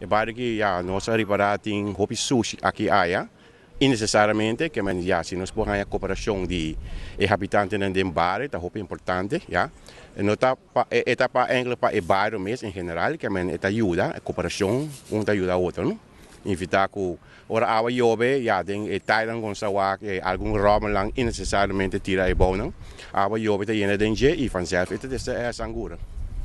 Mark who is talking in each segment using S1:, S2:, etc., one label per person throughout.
S1: E bario aki ya nos a ripara tin hopi sushi aki aya innecesariamente ke men ya si nos por haña koperashon di e habitantenan den bario ta hopi importante ya. E no ta pa e ta pa enkele pa e bario mes en general ke men e ta yuda e koperashon un ta yuda otro no. Invita ku ora awa yobe ya den e tainan kon sa wak e algun ròmelnan innecesariamente tira e bounan. Awa yobe ta yena den dje i vanzelf e ta desta e sangura.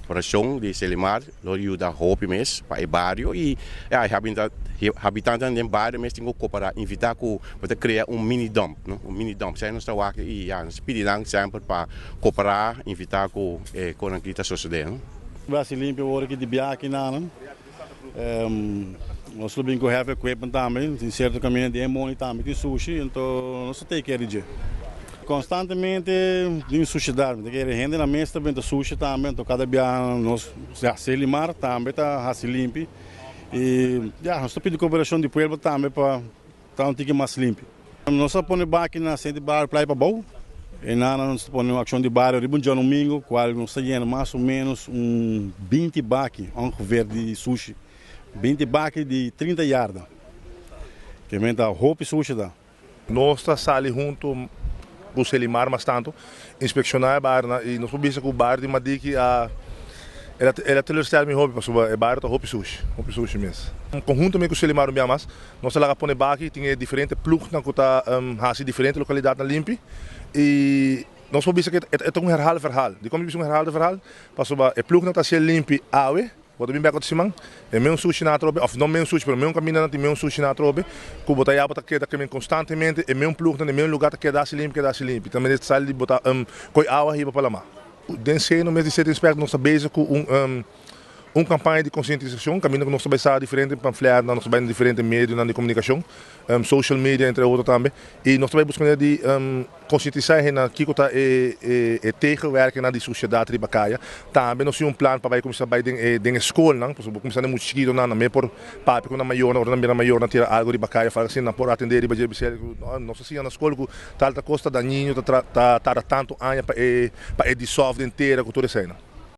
S1: Koperashon di Selimar lo yuda hopi mes pa e bario i ya e habitantenan den bario mes tin ku koperá. Invita ku bo ta krea un mini dump no, un mini dump. Esei nos ta wak i ya nos ta pidi nan semper pa koperá, invita ku e konan aki ta sosodé no.
S2: Basi limpio ora ki di biaha kinanan. Nos lo bin ku heavy equipment tambe, tin sierto kaminda den e moni tambe tin sushi, anto nos ta take care di dje. Konstantemente tin sushedat, mi ta kere hende nan mes ta benta sushi tambe, anto kada biaha nos hasi limar tambe ta hasi limpi i ya nos ta pidi koperashon di pueblo tambe pa ta un tiki mas limpi. Nos a pone baki na sentro di bario Playa Pabou. Einan nos ta pone un akshon di bario riba un djadomingo kual nos ta yena mas o menos un 20 baki ongeveer di sushi. 20 baki di 30 yarda. Ke men ta hopi sushi ta.
S3: Nos ta sali hunto ku Selimar mas tanto inspekshoná e barionan i nos por bisa ku bario di Madiki a el a teleurstèl mi hopi pasobra e bario ta hopi sushi, hopi sushi mes. Konhuntamente ku Selimar un bia mas Nos ta laga pone baki, tin e diferente plugnan ku ta hasi diferente lokalidatnan limpi i nos por bisa ku e ta un herhal verhal. Dikon mi bisa un herhal verhal? Pasobra e plugnan ta hasié limpi awe, bo ta bin bek otro siman, e meun sushi nan atrobe, òf no meun sushi pero meun kamindanan tin meun sushi nan atrobe ku bo ta ya bo ta keda kemen konstantemente e meun plugnan den meun lugá ta keda hasi limpi, keda hasi limpi. Ta mester sali di bo ta koi awa hiba pa lamá. Den seno mes di City Inspector nos ta bezig ku un. Un kampaña di konsientisashon kaminda ku nos ta bai sa diferente pamfletnan, nos ta bai na diferente medionan di komunikashon, social media entre otro tambe, i nos ta bai buska manera di konsientisá e hendenan kiko ta e tegenwerkingnan di sushedat riba kaya. Tambe nos tin un plan pa bai kuminsá bai den e den e skolnan, pasobra bo kuminsá den mucha chikitonan nan me por papia ku nan mayornan ora nan bira mayornan tira algu riba kaya of algu asina nan por atendé riba dje bis'é ku nos ta siña na skol ku tal ta kos ta dañino ta tarda tantu aña pa e pa e disòlve den tera ku tur eseinan.